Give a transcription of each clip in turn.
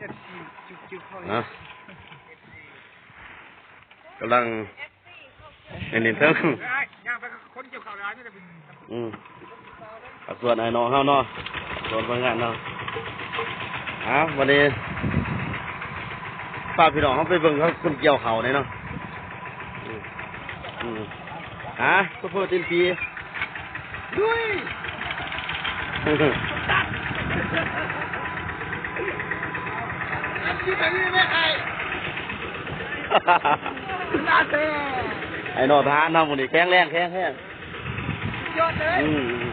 ນະ ກຳລັງ ອັນນີ້ເຖິງ ຍ່າງໄປຄົນກ່ຽວເຂົ້າຫຼາຍ ອືມ ພາກສ່ວນອ້າຍນ້ອງເຮົາເນາະ ພາກສ່ວນພະນັກງານເນາະ. ເອົາ ບັດນີ້ ພາພີ່ນ້ອງເຮົາໄປເບິ່ງເຂົາຄົນກ່ຽວເຂົ້າແດ່ເນາະ. ອືມ ອືມ ຫາ ໂຊເຟີຕີນປີ ລຸຍ ໄອ້ນ້ອງທະຫານເຮົາມື້ນີ້ແຂງແຮງ ແຂງແຮງ ຍອດເລີຍ ອືມ.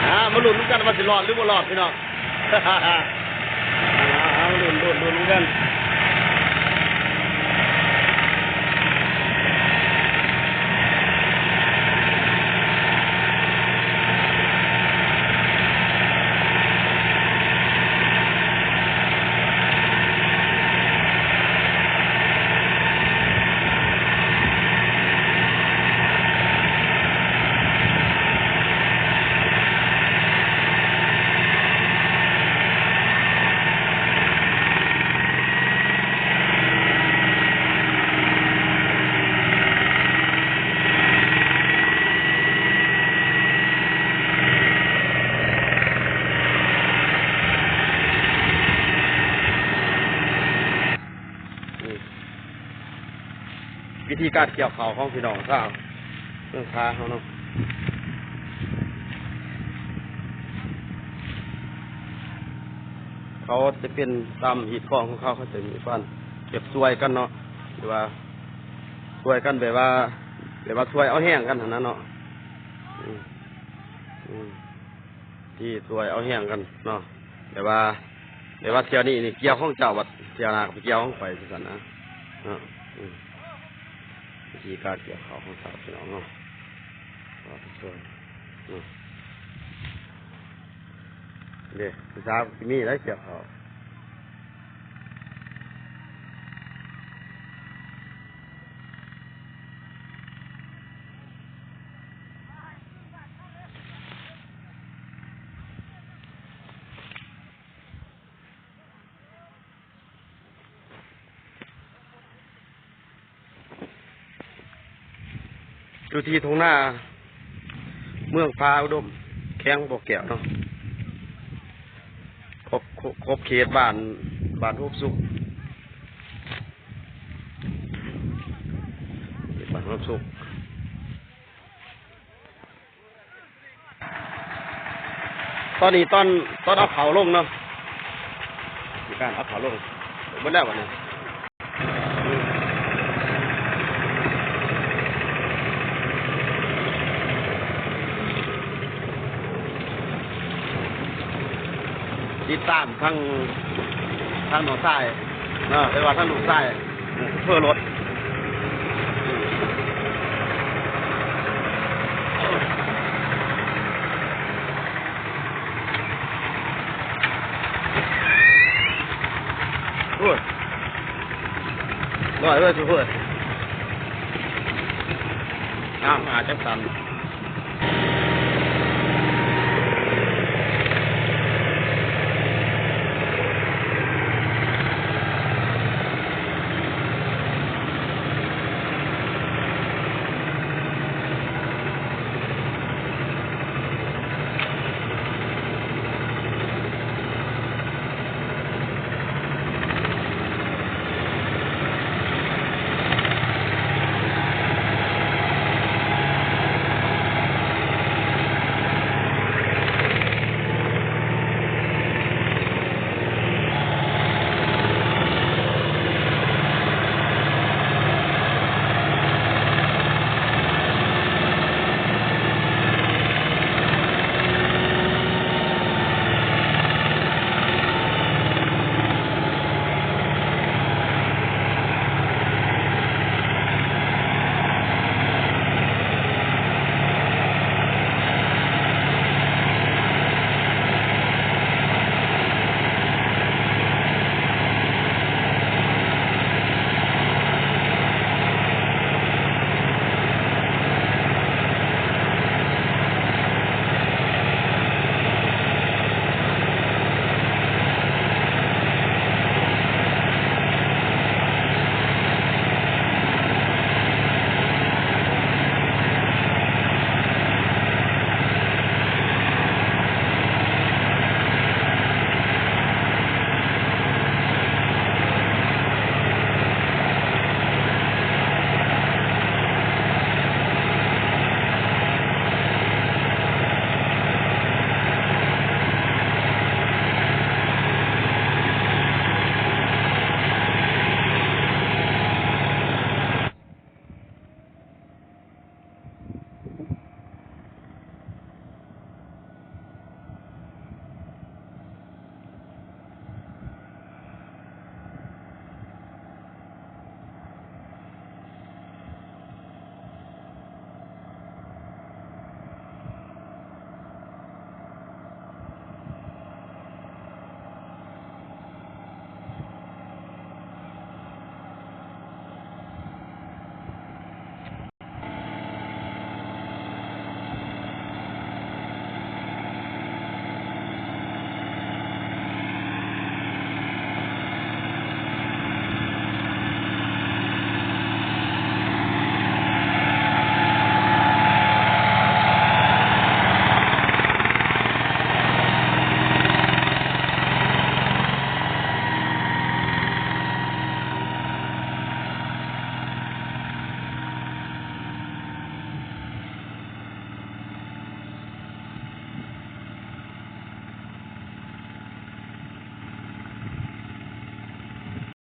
ອ່າ ມາລຸ້ນນຳກັນວ່າຊິລອດຫຼືບໍ່ລອດ ພີ່ນ້ອງ. ເອົາ ລຸ້ນ ລຸ້ນ ລຸ້ນນຳກັນ. ວິທີການກ່ຽວເຂົ້າຂອງພີ່ນ້ອງຊາວເມືອງຄາເຮົາເນາະ ເຂົາຈະເປັນຕາມຮີດຄອງຂອງເຂົາ ເຂົາຈະມີການເກັບຊ່ວຍກັນເນາະ ຫຼືວ່າຊ່ວຍກັນແບບວ່າ ແບບວ່າຊ່ວຍເອົາແຮງກັນຫັ້ນນະເນາະ ອືມ ອືມ. ທີ່ຊ່ວຍເອົາແຮງກັນເນາະ ແຕ່ວ່າ ແຕ່ວ່າທ່ຽວນີ້ນີ້ກ່ຽວຂອງເຈົ້າ ບັດທ່ຽວໜ້າກໍໄປກ່ຽວຂອງຂ້ອຍ ຈັ່ງຊັ້ນນະເນາະ ອືມ ວິທີການກ່ຽວເຂົ້າຂອງຊາວພີ່ນ້ອງເນາະ ວ່າໄປຊ່ວຍເນາະ ເດ້ ຜູ້ສາວມີໄດ້ກ່ຽວເຂົ້າ. ຢູ່ທີ່ທົ່ງນາເມືອງຜາອຸດົມ ແຂວງບໍ່ແກ້ວເນາະ ຂອບ ຂອບ ຂອບເຂດບ້ານ ບ້ານໂຮມສຸກ ບ້ານໂຮມສຸກ. ຕອນນີ້ຕອນ ຕອນເອົາເຂົ້າລົງເນາະ ມີການເອົາເຂົ້າລົງ ເບິດແລ້ວບັດນີ້ ຕິດຕາມທາງ ທາງນ້ອງຊາຍເນາະ ແຕ່ວ່າທາງລູກຊາຍ ເອີ ໂຊເຟີລົດ ໂອ້ຍ ລອຍເລີຍໂຊເຟີ ງາມຂະໜາດ ຈັກສັນ.